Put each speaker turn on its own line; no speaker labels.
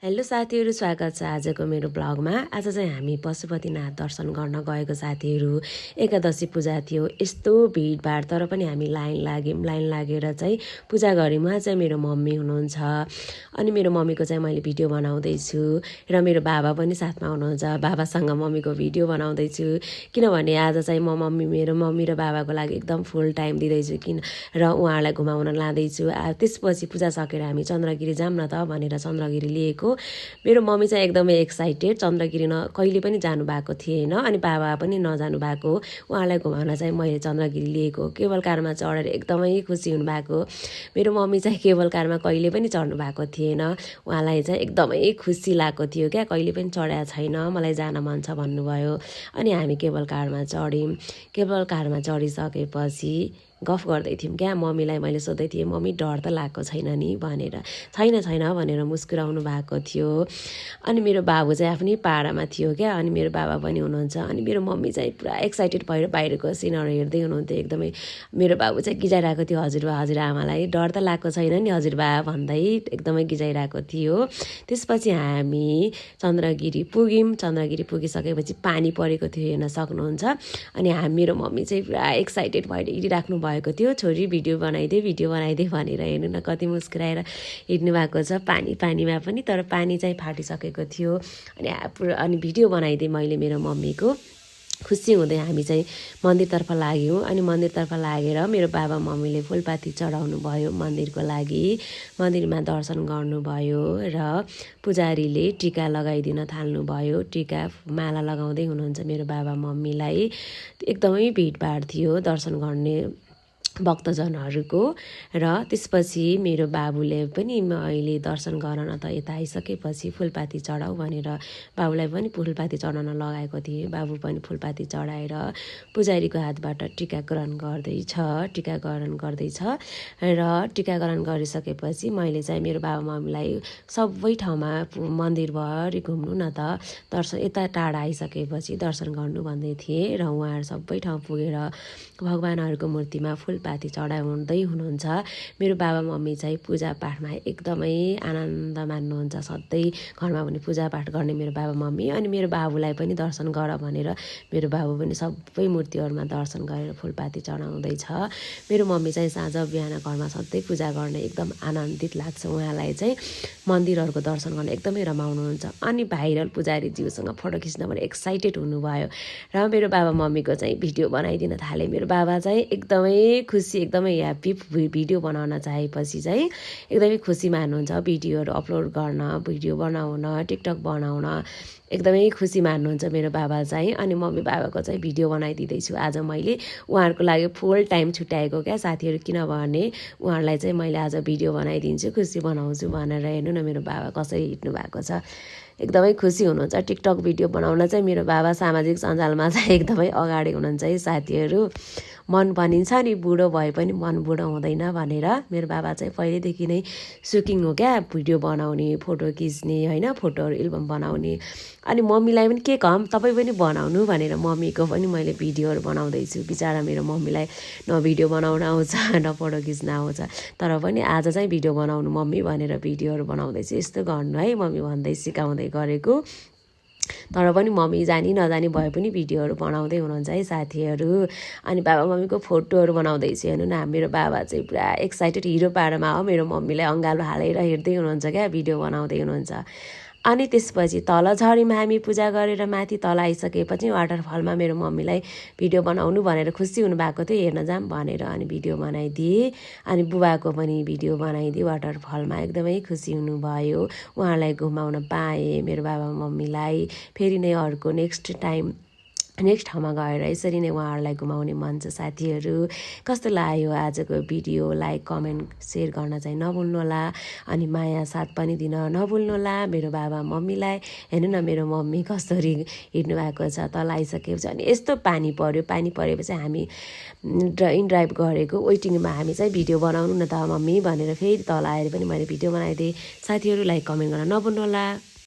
Hello साथीहरु, स्वागत छ आजको मेरो ब्लगमा। आज चाहिँ हामी पशुपतिनाथ दर्शन गर्न गएको साथीहरु। एकादशी पूजा थियो। यस्तो भिडभाड तर पनि हामी लाइन लागेर चाहिँ पूजा गऱ्यौँ। उहाँ चाहिँ मेरो मम्मी हुनुहुन्छ अनि मेरो मम्मीको चाहिँ मैले भिडियो बनाउँदै छु र मेरो बाबा पनि साथमा हुनुहुन्छ। बाबासँग मम्मीको भिडियो बनाउँदै छु किनभने आज चाहिँ मेरो मम्मी र बाबाको लागि एकदम फुल टाइम दिँदै छु र उहाँलाई घुमाउन लाँदै छु। त्यसपछि पूजा सकेर हामी चन्द्रगिरी जाम न त भनेर चन्द्रगिरी लिएको। मेरो मम्मी चाहिँ एकदमै एक्साइटेड। चन्द्रगिरी कहिले पनि जानु भएको थिएन अनि बाबा पनि नजानु भएको। उहाँलाई घुमाउन चाहिँ मैले चन्द्रगिरी लिएको। केबल कारमा चढेर एकदमै खुसी हुनुभएको। मेरो मम्मी चाहिँ केबल कारमा कहिले पनि चढ्नु भएको थिएन। उहाँलाई चाहिँ एकदमै खुसी लागेको थियो क्या, कहिले पनि चढाएको छैन, मलाई जान मन छ भन्नुभयो। अनि हामी केबल कारमा चढ्यौँ। केबल कारमा चढिसकेपछि गफ गर्दै थियौँ क्या। मम्मीलाई मैले सोध्दै थिएँ, मम्मी डर त लागेको छैन नि भनेर। छैन भनेर मुस्कुराउनु भएको थियो। अनि मेरो बाबु चाहिँ आफ्नै पाडामा थियो क्या, अनि मेरो बाबा पनि हुनुहुन्छ। अनि मेरो मम्मी चाहिँ पुरा एक्साइटेड भएर बाहिरको सिनहरू हेर्दै हुनुहुन्थ्यो। एकदमै मेरो बाबु चाहिँ गिजाइरहेको थियो हजुरबा हजुरआमालाई। डर त लागेको छैन नि हजुरबा भन्दै एकदमै गिजाइरहेको थियो। त्यसपछि हामी चन्द्रगिरी पुग्यौँ। चन्द्रगिरी पुगिसकेपछि पानी परेको थियो, हेर्न सक्नुहुन्छ। अनि मेरो मम्मी चाहिँ पुरा एक्साइटेड भएर हिँडिराख्नु भएको थियो। छोरी भिडियो बनाइदे भनेर। हेर्नु न कति मुस्कुराएर हिँड्नु भएको छ पानीमा पनि। तर पानी चाहिँ फाटिसकेको थियो। अनि भिडियो बनाइदिएँ मैले मेरो मम्मीको। खुसी हुँदै हामी चाहिँ मन्दिरतर्फ लाग्यौँ। अनि मन्दिरतर्फ लागेर मेरो बाबा मम्मीले फुलपाती चढाउनु भयो मन्दिरको लागि। मन्दिरमा दर्शन गर्नुभयो र पुजारीले टिका लगाइदिन थाल्नुभयो। टिका माला लगाउँदै हुनुहुन्छ मेरो बाबा मम्मीलाई। एकदमै भिडभाड थियो दर्शन गर्ने भक्तजनहरूको। र त्यसपछि मेरो बाबुले पनि मैले दर्शन गर्न त यता आइसकेपछि फुलपाती चढाऊ भनेर बाबुलाई पनि फुलपाती चढाउन लगाएको थिएँ। बाबु पनि फुलपाती चढाएर पुजारीको हातबाट टिकाकरण गर्दैछ र टिकाकरण गरिसकेपछि मैले चाहिँ मेरो बाबा मम्मीलाई सबै ठाउँमा मन्दिरभरि घुम्नु न त, दर्शन यता टाढा आइसकेपछि दर्शन गर्नु भन्दै थिएँ। र उहाँहरू सबै ठाउँ पुगेर भगवानहरूको मूर्तिमा फुलपाती चढाउँदै हुनुहुन्छ। मेरो बाबा मम्मी चाहिँ पूजापाठमा एकदमै आनन्द मान्नुहुन्छ। सधैँ घरमा पनि पूजापाठ गर्ने मेरो बाबा मम्मी। अनि मेरो बाबुलाई पनि दर्शन गर भनेर मेरो बाबु पनि सबै मूर्तिहरूमा दर्शन गरेर फुलपाती चढाउँदैछ। मेरो मम्मी चाहिँ साँझ बिहान घरमा सधैँ पूजा गर्ने एकदम आनन्दित लाग्छ। उहाँलाई चाहिँ मन्दिरहरूको दर्शन गर्न एकदमै रमाउनुहुन्छ। अनि भाइरल पुजारीज्यूसँग फोटो खिच्न पनि एक्साइटेड हुनुभयो र मेरो बाबा मम्मीको चाहिँ भिडियो बनाइदिन थाले। मेरो बाबा चाहिँ एकदमै खुसी, एकदमै ह्याप्पी। भिडियो बनाउन चाहेपछि चाहिँ एकदमै खुसी मान्नुहुन्छ। भिडियोहरू अपलोड गर्न, भिडियो बनाउन, टिकटक बनाउन एकदमै खुसी मान्नुहुन्छ मेरो बाबा चाहिँ। अनि मम्मी बाबाको चाहिँ भिडियो बनाइदिँदैछु आज मैले। उहाँहरूको लागि फुल टाइम छुट्याएको क्या साथीहरू, किनभने उहाँहरूलाई चाहिँ मैले आज भिडियो बनाइदिन्छु, खुसी बनाउँछु भनेर। हेर्नु न मेरो बाबा कसरी हिँड्नु भएको छ, एकदमै खुसी हुनुहुन्छ। टिकटक भिडियो बनाउन चाहिँ मेरो बाबा सामाजिक सञ्जालमा चाहिँ एकदमै अगाडि हुनुहुन्छ है साथीहरू। मन भनिन्छ नि बुढो भए पनि मन बुढो हुँदैन भनेर। मेरो बाबा चाहिँ पहिल्यैदेखि नै सुकिङ हो क्या, भिडियो बनाउने, फोटो खिच्ने होइन, फोटोहरू एल्बम बनाउने। अनि मम्मीलाई पनि के कम, तपाईँ पनि बनाउनु भनेर मम्मीको पनि मैले भिडियोहरू बनाउँदैछु। बिचरा मेरो मम्मीलाई न भिडियो बनाउन आउँछ न फोटो खिच्न आउँछ, तर पनि आज चाहिँ भिडियो बनाउनु मम्मी भनेर भिडियोहरू बनाउँदैछु। यस्तो गर्नु है मम्मी भन्दै सिकाउँदै गरेको। तर पनि मम्मी जानी नजानी भए पनि भिडियोहरू बनाउँदै हुनुहुन्छ है साथीहरू। अनि बाबा मम्मीको फोटोहरू बनाउँदैछु। हेर्नु न मेरो बाबा चाहिँ पुरा एक्साइटेड, हिरो पारामा हो। मेरो मम्मीलाई अँगालो हालेर हेर्दै हुनुहुन्छ क्या, भिडियो बनाउँदै हुनुहुन्छ। अनि त्यसपछि तल झऱ्यौँ हामी पूजा गरेर। माथि तल आइसकेपछि वाटरफलमा मेरो मम्मीलाई भिडियो बनाउनु भनेर खुसी हुनुभएको थियो, हेर्न जाऊँ भनेर। अनि भिडियो बनाइदिएँ। अनि बुबाको पनि भिडियो बनाइदिएँ वाटरफलमा। एकदमै खुसी हुनुभयो। उहाँलाई घुमाउन पाएँ मेरो बाबा मम्मीलाई। फेरि नै अर्को नेक्स्ट ठाउँमा गएर यसरी नै उहाँहरूलाई घुमाउने मन छ साथीहरू। कस्तो लाग्यो आजको भिडियो, लाइक कमेन्ट सेयर गर्न चाहिँ नभुल्नुहोला। अनि माया साथ पनि दिन नभुल्नुहोला मेरो बाबा मम्मीलाई। हेर्नु न मेरो मम्मी कसरी हिँड्नु भएको छ तल आइसकेपछि। अनि यस्तो पानी परेपछि हामी ड्राइभ गरेको वेटिङमा हामी चाहिँ भिडियो बनाउनु न त मम्मी भनेर फेरि तल आएर पनि मैले भिडियो बनाइदिएँ। साथीहरू लाइक कमेन्ट गर्न नभुल्नुहोला।